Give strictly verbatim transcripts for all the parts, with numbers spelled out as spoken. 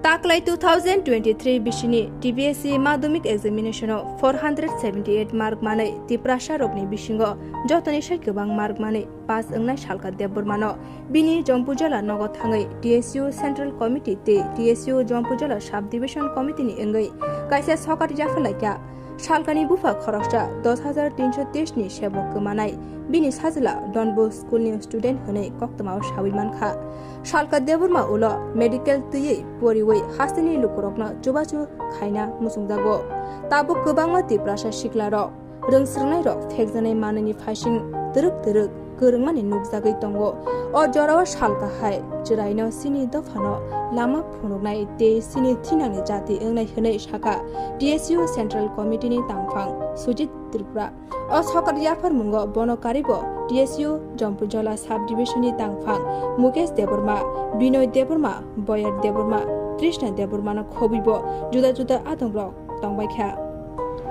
Taklai two thousand twenty-three bisini T B S C madhyamik examination o four hundred seventy eight mark manwi Tiprasa rokni bisingo jotoni sai kwbang mark manwi pass wngnai Salka Debbarmano bini Jampuijala nogo thangwi T S U Central Committee tei T S U Jampuijala Sub Division Committee ni wngwi kaisa sokar yapharlaikha. Salkani bupha khoroksa dos hajar tinso teis ni sebok kwmanai bini sajla Don Bosco School ni student hwnwi koktwmao sawi mankha. Salka Debbarma ulo medical twiwi poriwi hasteni lukurokno chubachu khaina muchungjago. Tabuk kwbangma Tiprasa siklarok rwngsrwngnairok phekjanai manwini phaising twrwk twrwk kwrwngmani nukjagwi tongo. O jorao salka hai chwraino chini dophano lama phunuknai tei chini thinangni jati wngnai hwnwi sakha T S U Central Committee ni tangphang Sujit Tripura. O sokar yapharmungo bono karibo T S U Jampuijala Sub Division ni tangphang Mukesh Debbarma, Binoy Debbarma, Boyar Debbarma, Trishna Debbarmano khobwibo juda juda adongrok tongbaikha.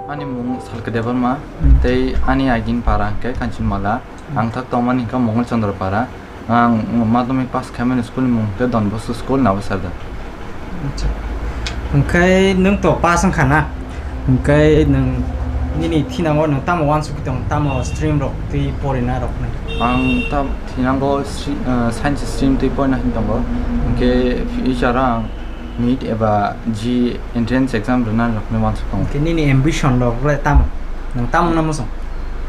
Ani mung Salka Debbarma, hmm, tei ani agin para hwnkhe Kanchanmala. Hmm. Ang thak tongmani hwnkha Mongol Chandra para. Ang madhyamik pass khaimani school ni mung hwnkhe Don Bosco School, Nabasarda. Acha. Hwnkhe nwng to pass wngkha na? Hwnkhe nwng nini thinango nwng tamo uansukgwi tong, tamo stream rok twi porina rok nai? Ang ta thinango sci-, ah, science stream twi porina hin tongo. Hwnkhe future o ang NEET eba J E E entrance exam rwna rokni uansuk tongo. Hwnkhe nini ambition rok le tamo? Nwng tamo wngna muchung?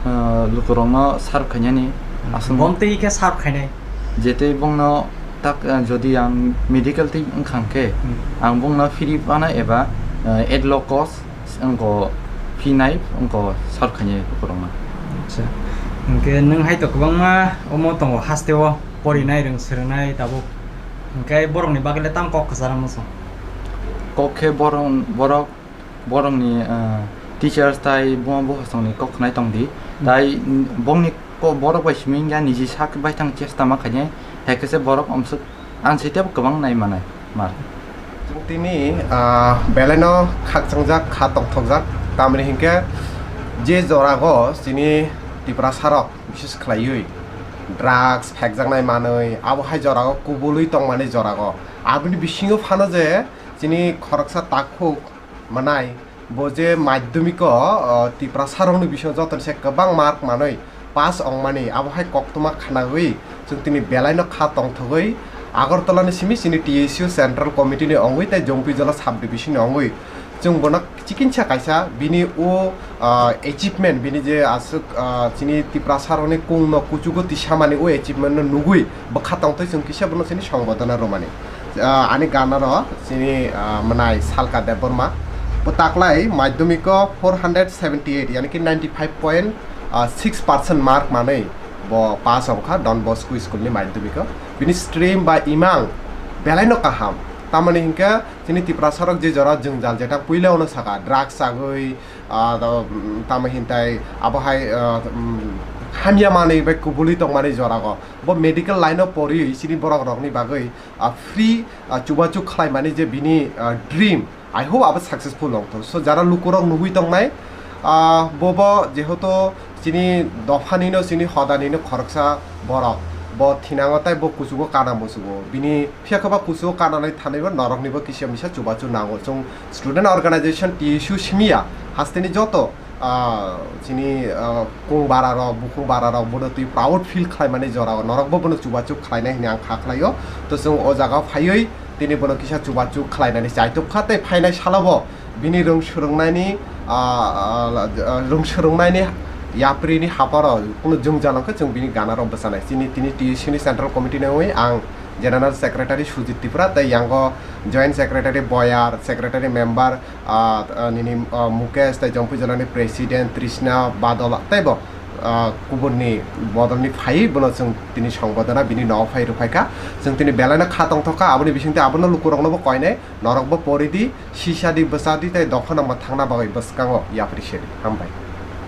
Ah, lukurokno serve khainani aswk. Bom twi khe serve khainai? Jetwi bongno tak, ah, jodi ang medical twi wngkha hwnkhe, hmm, ang bongno free phano eba, ah, at low cost wngkha phinai wngkha serve khainai lukurokno. Acha. Hwnkhe nwng hai to kwbangma omo tongo hasteo porinai rwng swrwngnai tabuk. Hwnkhe borokni bagwi le tamo kok kwchara muchung? Kok khe borok, borok, borokni, ah, teachers tai buma bupha songni kok khnai tong di. Hmm. Tai, mm, bongni ko-, borok bai simi wngya niji sak bai thang chesta ma khainai. Hai khe se borok amswk ang site kwbang nai manai mar. Chwng tini, ah, belaino khakchangjak, kha tongthokjak. Tamni hinkhe je jorago chini Tiprasarok bises khlaiwi drugs phekjaknai manwi, abo hai jorago kubului tongmani jorago. Aboni bisingo phano je chini khoroksa takhuk manai, bo je madhyamiko, o, Tiprasarokni bisingo jotoni se kwbang mark manwi pass wngmani, abo hai koktwma khnawi chwng tini belaino kha tongthogwi Agartala ni simi chini T S U Central Committee ni wngwi tei Jampuijala Sub Division ni wngwi chwng bono chikinsa kaisa bini o, ah, achievement, bini je aswk, ah, chini Tiprasarokni kungno kuchugo tisamani o achievement no nugwi bwkha tongtwi chwng kisa bono chini songbodono rwmani. Ah, ani ganaro chini, ah, mwnai Salka Debbarma. Bo taklai madhyamiko four hundred seventy eight, yani ki ninety five point six percent mark manwi bo pass wngkha Don Bosco School ni madhyamiko. Bini stream ba imang belaino kaham. Tamoni hinkhe chini Tiprasarok je jora jwngjal jeta puila ono saka, drugs chagwi, ah, do, mm, tamo hintai abo hai, ah, mm, hamya manwi bai kubului tongmani jorago. Bo medical line o poriwi chini borok rokni bagwi, ah, free, ah, chubachu khlaimani je bini, ah, dream, I hope abo successful wngthok. So, jara lukurok nugwi tongnai, ah, bobo jehetu chini dophanino, chini hodanino khoroksa borok, bo thinango tei bo kuchugo kana muchugo. Bini phiya khe ba kuchugo kananai thanaibo noroknibo kisa misa chubachu nango. Chwng student organization T S U simiya hasteni joto, ah, chini, ah, kung bara rok, bukhung bara rok bono twi proud feel khlaimani jora o norokbo bono chubachu khlainai hwnwi ang kha khlaio. To chwng o jaga o phaiwi tini bono kisa chubachu khlainani chaitok kha tei phainai salobo bini rwng swrwngnaini, ah, ah, rwng swrwngnaini yapri ni haparo kuno jwngjal wngkhe chwng bini gana rok bwchanai. Chini tini T S U ni central committee ni wngwi ang general secretary Sujit Tripura tei yango joint secretary Boyar, secretary member ah, ah, nini, ah, Mukesh tei Jampuijala ni president Trishna Badal tei bo, ah, kubun ni bodol ni phaiwi bono chwng tini songbodono bini nogo phai rwphai kha. Chwng tini belai no kha tongthok kha, aboni bisingtwi abono lukurok no bo koinai norok bo pori di, sisa di, bwsa di tei dophano mwthangna bagwi bwskango yapri se di. Hambai.